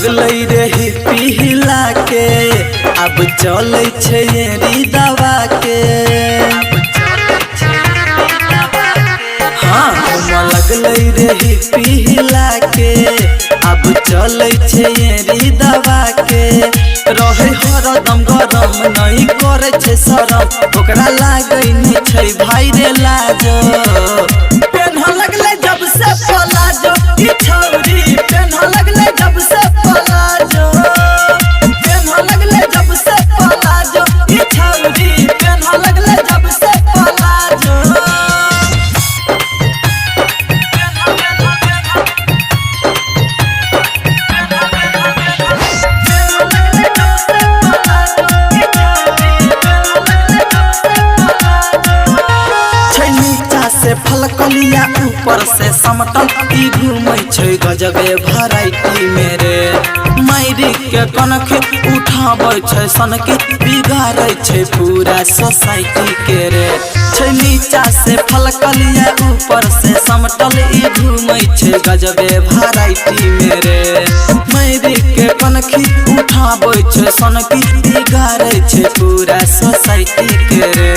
लगलै रे हिला के, अब चलै छै एरी दवा के। हाँ घूम लगलै रे हिला के, अब चलै छै एरी दवा के। रहे हरदम गरम नहीं करे छै शरम, ओकरा लागै नहीं छै भाई रे लाजो। पेन्ह लगलै जब से पलाजो ई छौरी, पेन्ह लगलै जब से पलाजो, पेन्ह लगलै जब से पलाजो ई छौरी, पेन्ह लगलै जब से पलाजो। से फलकलिया ऊपर से समटल ई घूमै छै गजबे वैरायटी मेरे। मायरी के कनख उठाबै छै सनके, बिगाड़ै छै पूरा सोसाइटी के रे। छै नीचा से फलकलिया ऊपर से समटल ई घूमै छै गजबे वैरायटी मेरे। मायरी के कनखी उठाबै छै सनकी, बिगाड़ै छै पूरा सोसाइटी के रे।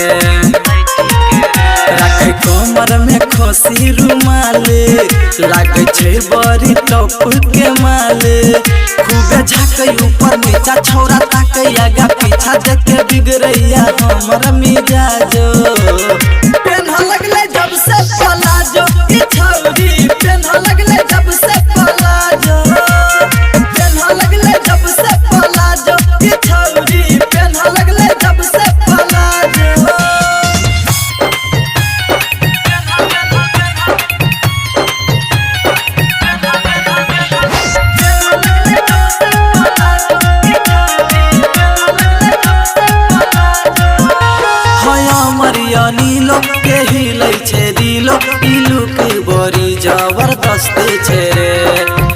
राखे कमर में खोसी रुमाले, लागे छै बड़ी टॉप के माले। खूबे झाके ऊपर नीचा छौरा ताके आगा पीछा, देख के बिगड़ैया हमर मिजाजो। पेन्ह लगलै जब से पलाजो ई छौरी, पेन्ह लगलै जब से पलाजो, पेन्ह लगलै जब से पलाजो ई छौरी, पेन्ह लगलै जब से पलाजो। नीलो के हिलै छै दिलो, ई लुक बड़ी जबरदस्त छै रे।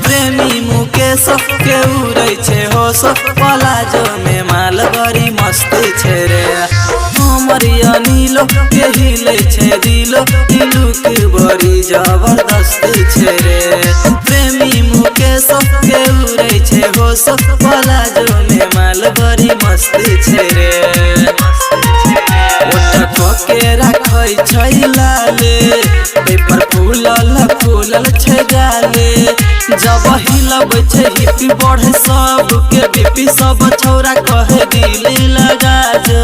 प्रेमी मुकेश के उड़ै छै होश, पलाजो में माल बड़ी मस्त छै रे। हमर नीलो के हिलै छै दिलो, ई लुक बड़ी जबरदस्त छै रे। प्रेमी मुकेश के उड़ै छै होश, पलाजो में माल बड़ी मस्त छै रे। के राखै छै लाले, पेपर फूलल फूलल छै गाले। जब हिलबै छै हिप्पी बढ़े सबके बीपी, सब छौरा कहे दिल लगा जो।